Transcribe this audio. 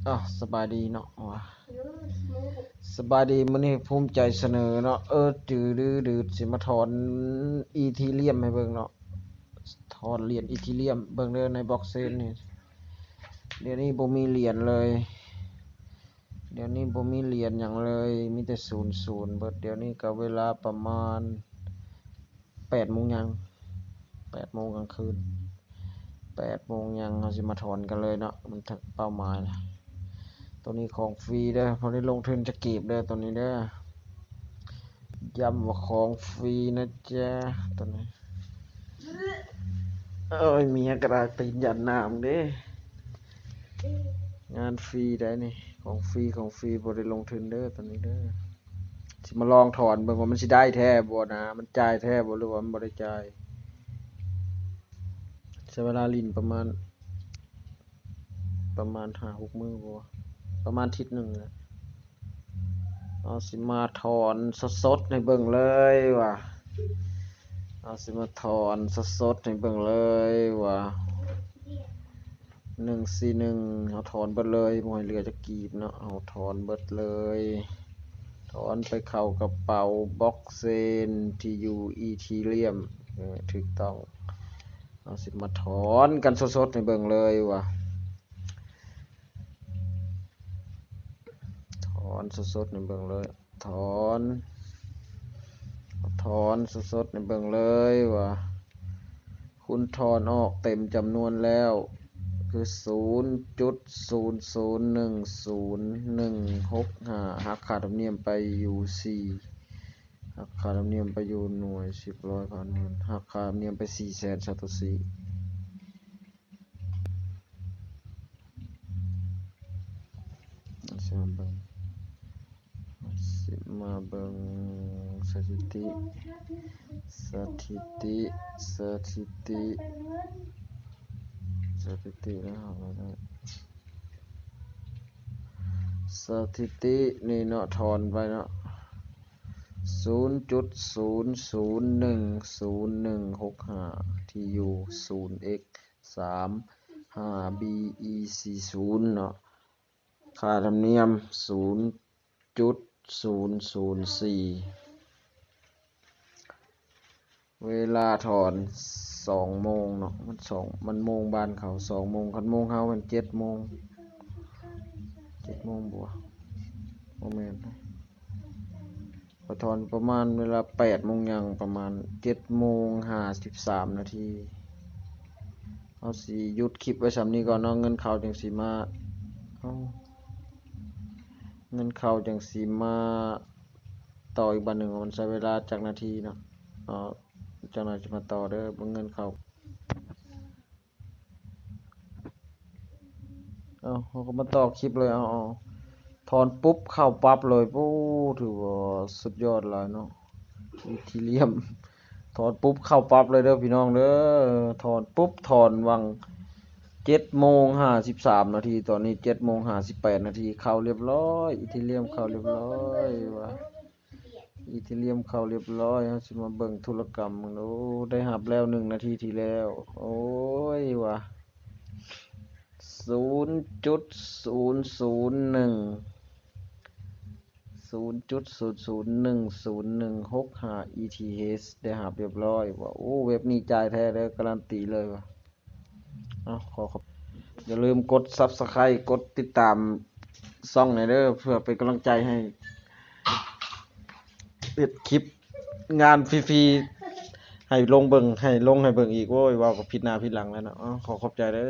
ອ້າວ ສະບາຍດີເນາະ ວ່າ ສະບາຍດີ ມື້ນີ້ພູມໃຈສະເໜີເນາະ ເອີ ຈື່ດືດໆ ຊິມາຖອນອີທີຣຽມໃຫ້ເບິ່ງເນາະ ຖອນຫຼຽນອີທີຣຽມ ເບິ່ງເດີ ໃນບລັອກເຊນນີ້ ດຽວນີ້ບໍ່ມີຫຼຽນເລີຍ ດຽວນີ້ບໍ່ມີຫຼຽນຫຍັງເລີຍ ມີແຕ່ສູນໆ ເບິດ ດຽວນີ້ກໍເວລາປະມານ ແປດໂມງຫຍັງ ແປດໂມງກາງຄືນ ແປດໂມງຫຍັງ ເຮົາຊິມາຖອນກັນເລີຍເນາະ ມັນຖືກເປົ້າໝາຍລະ ໂຕນີ້ຂອງຟຣີເດີ ບໍ່ໄດ້ລົງທຶນຈັກກີບເດີ ໂຕນີ້ເດີ ຢ້ຳວ່າຂອງຟຣີນະຈ໊ະ ໂຕນີ້ ໂອ້ຍ ເມຍກະດາກຕີນຢັນໜ້າມຶງເດ້ ງານຟຣີໄດ໋ນີ້ ຂອງຟຣີ ຂອງຟຣີ ບໍ່ໄດ້ລົງທຶນເດີ ໂຕນີ້ເດີ. ຊິມາລອງຖອນເບິ່ງວ່າມັນຊິໄດ້ແທ້ບໍ່ນະ ມັນຈ່າຍແທ້ບໍ່ ຫຼືວ່າມັນບໍ່ໄດ້ຈ່າຍ ໃຊ້ເວລາຫຼິ້ນປະມານ ປະມານຫ້າຫົກມື້ບໍ່ ປະມານທິດໜຶ່ງແຫຼະ ເຮົາຊິມາຖອນສົດໆໃຫ້ເບິ່ງເລີຍວ່າ ເຮົາຊິມາຖອນສົດໆໃຫ້ເບິ່ງເລີຍວ່າ ໜຶ່ງສີ່ໜຶ່ງ ເຮົາຖອນເບິດເລີຍ ບໍ່ໃຫ້ເຫຼືອຈັກກີບເນາະ ເຮົາຖອນເບິດເລີຍ ຖອນໄປເຂົ້າກະເປົາບລັອກເຊນທີ່ຢູ່ອີທີຣຽມ ເອີ ຖືກຕ້ອງ ເຮົາຊິມາຖອນກັນສົດໆໃຫ້ເບິ່ງເລີຍວ່າ ຖອນສົດໆໃຫ້ເບິ່ງເລີຍ ຖອນ ຖອນສົດໆໃຫ້ເບິ່ງເລີຍວ່າ ຄຸນຖອນອອກເຕັມຈຳນວນແລ້ວ ຄືສູນຈຸດສູນສູນໜຶ່ງສູນໜຶ່ງຫົກຫ້າ ຫັກຄ່າທຳນຽມໄປຢູ່ສີ່ ຫັກຄ່າທຳນຽມໄປຢູ່ໜ່ວຍ ສິບ ຮ້ອຍ ພັນ ໝື່ນ ຫັກຄ່າທຳນຽມໄປສີ່ແສນຊາໂຕຊິ. ຊິມາເບິ່ງ ຊິມາເບິ່ງສະຖິຕິ ສະຖິຕິ ສະຖິຕິ ສະຖິຕິແລ້ວ ສະຖິຕິນີ້ເນາະ ຖອນໄປເນາະ ສູນຈຸດສູນສູນໜຶ່ງສູນໜຶ່ງຫົກຫ້າ ທີ່ຢູ່ສູນເອັກສາມຫ້າບີອີສີ່ສູນເນາະ ຄ່າທຳນຽມສູນຈຸດສູນສູນສີ່ ເວລາຖອນສອງໂມງເນາະ ມັນສອງ ມັນໂມງບ້ານເຂົາສອງໂມງ ຄັນໂມງເຮົາແມ່ນເຈັດໂມງ ເຈັດໂມງບໍ່ ບໍ່ແມ່ນ ຂ້ອຍຖອນປະມານເວລາແປດໂມງຫຍັງ ປະມານເຈັດໂມງຫ້າສິບສາມນາທີ ເຮົາຊິຢຸດຄລິບໄວ້ຊ່ຳນີ້ກ່ອນເນາະ ເງິນເຂົ້າຈັ່ງຊິມາ ເອົາ ເງິນເຂົ້າຈັ່ງຊິມາຕໍ່ອີກບາດໜຶ່ງ ວ່າມັນໃຊ້ເວລາຈັກນາທີເນາະ ເອົາ ຈັກໜ້ອຍຊິມາຕໍ່ເດີ ເບິ່ງເງິນເຂົ້າ ເອົາ ເຮົາກໍມາຕໍ່ຄລິບເລີຍ ເອົາ ເອົາ ຖອນປຸບເຂົ້າປັບເລີຍ ໂອ້ ຖືວ່າສຸດຍອດຫຼາຍເນາະ ອີທີຣຽມ ຖອນປຸບເຂົ້າປັບເລີຍເດີພີ່ນ້ອງເດີ ຖອນປຸບ ຖອນຫວ່າງເຈັດໂມງຫ້າສິບສາມນາທີ ຕອນນີ້ເຈັດໂມງຫ້າສິບແປດນາທີ ເຂົ້າລຽບຮ້ອຍ ອີທີຣຽມເຂົ້າລຽບຮ້ອຍວ່າ ອີທີຣຽມເຂົ້າລຽບຮ້ອຍ ເຮົາຊິມາເບິ່ງທຸລະກຳເບິ່ງ ໂອ້ ໄດ້ຮັບແລ້ວໜຶ່ງນາທີທີ່ແລ້ວ ໂອ້ຍວ່າ ສູນຈຸດສູນສູນໜຶ່ງ ສູນຈຸດສູນສູນໜຶ່ງສູນໜຶ່ງຫົກຫ້າອີທີເອັດ ໄດ້ຮັບລຽບຮ້ອຍວ່າ ໂອ້ ເວັບນີ້ຈ່າຍແທ້ເດີ ກາລັນຕີເລີຍວ່າ ເອົາ ຂໍຂອບ ຢ່າລືມກົດຊັບສະໄຄຣບ໌ ກົດຕິດຕາມຊ່ອງແດ່ເດີ ເພື່ອເປັນກຳລັງໃຈໃຫ້ເຮັດຄລິບງານຟຣີໆ ໃຫ້ລົງເບິ່ງ ໃຫ້ລົງໃຫ້ເບິ່ງອີກ ໂອ້ຍ ເວົ້າກໍຜິດໜ້າຜິດຫຼັງແລ້ວເນາະ ເອົາ ຂໍຂອບໃຈເດີ.